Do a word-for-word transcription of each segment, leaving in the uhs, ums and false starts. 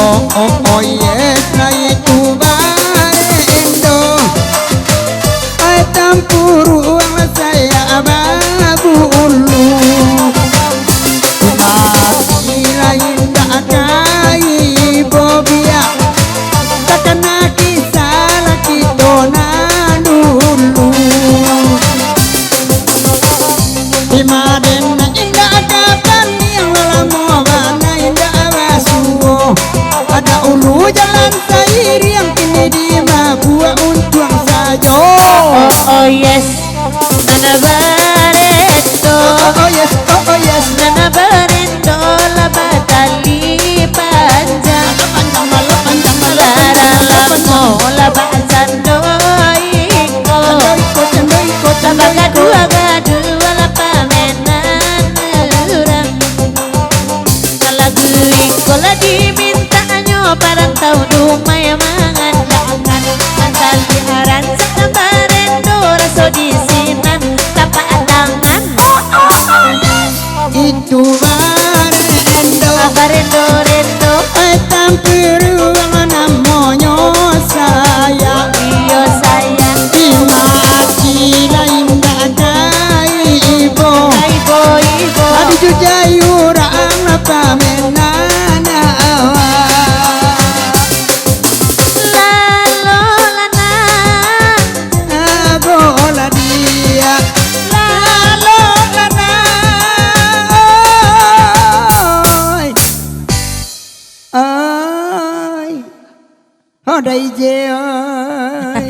Oh, oh, oh, yes, nah itu barendo. Ai, tampuruang lah sayak babulu. Mati lain dak ka ibo biak. Takana kisah lah kito nan dulu. Di maden indak ka pandiang, lamo bana indak basuo. Ado ulu jalan sairiang, kini di mabuak untuang sajo. Oh, oh, yes, nana barendo. Oh, oh, yes, oh, oh, yes. Nana barendo lah batali panjang. Malah panjang, malah panjang, malah panjang, malah panjang. Lah lamo lah basando iko. Sando iko, sando iko, sando iko. Lah bagaduah-gaduah lah pamenan urang. Kalau duit ko lah dimintanyo, parantau dumai mangandakkan. Asal di arancak nan barendo, raso di sinan tapak tangan. Itu barendo. Barendo-rendo. Ai, tampuruang namonyo sayang. Iyo, sayang. Di mati lain dak ka ibo. Ibo, ibo. Ado jujai urang pamenan awak. Lalo lanang. Ago lah dia. Lalo lanang. Oi. Oi. Ho, dai je, oi.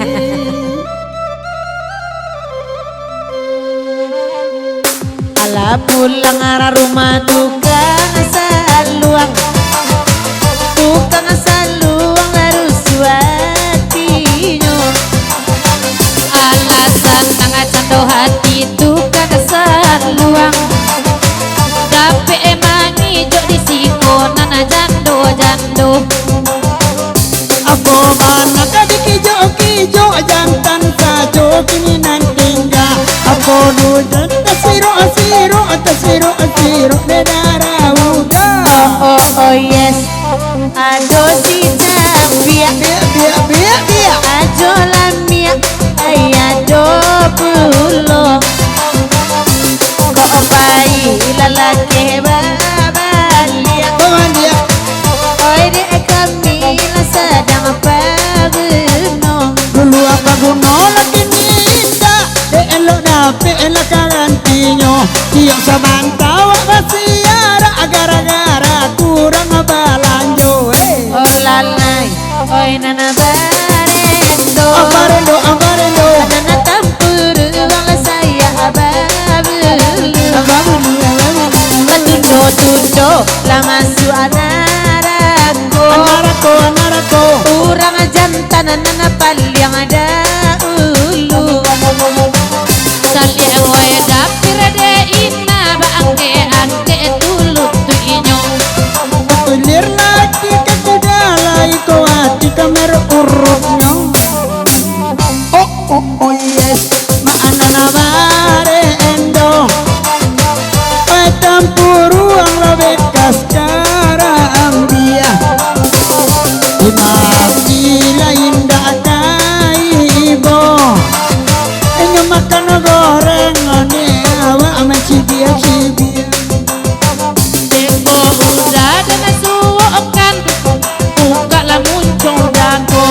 Alah pulang arah rumah tukang saluang. Tukang saluang lah rusuah atinyo. Alah sanang cando hati tukang saluang. Dapek mangijok di siko nan jando-jando. Apo bana ka dikijok-kijok, jantan sajo kini nan tingga. Apo dujan tasirok-sirok, tasirok-sirok dek darah uda. Oh, oh, oh, yes. Ado si Japiak. Biak, biak, biak, biak, biak. Ajo lamiak, ai ado pulo. Kok pai lalaki babaliak. Babaliak. Oi, dek kami lah sadang paguno. Dulu apo guno, lah kini indak. Dek elok dapek lah garantinyo. Tiok sabanta awak basiarak gara-gara kurang balanjo, eh. Oh, lalai. Oi, nana barendo. Barendo, barendo. Nana tampuruang lah sayak babulu. Babulu, babulu. Batundo-tundo lah masuak narako. Narako, narako. Urang jantan nan paliang dahulu. Saliak wai dapir dek ina, baangkek-angkek tuluih tu inyo. Batulir laki ka kuda, lai ko ati ka merek urutnyo. Oh, oh, oh, yes, mak anak na barendo. Ai, tampuruang lah bekas karambia. Di mati lain dak ka ibo. Inyo makan goreng, ane awak mancibia-cibia. Tembok udah dan suokan, buka lah muncung dago.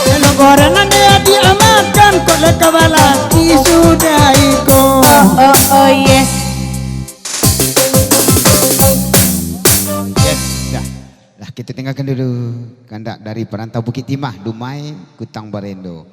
Kalau gorengan dia, dia makan, kok leka balaki sudah iko. Oh, oh, oh, yes. Yes, dah. Lah, kita dengarkan dulu kandak dari Perantau Bukit Timah, Dumai Kutang Barendo.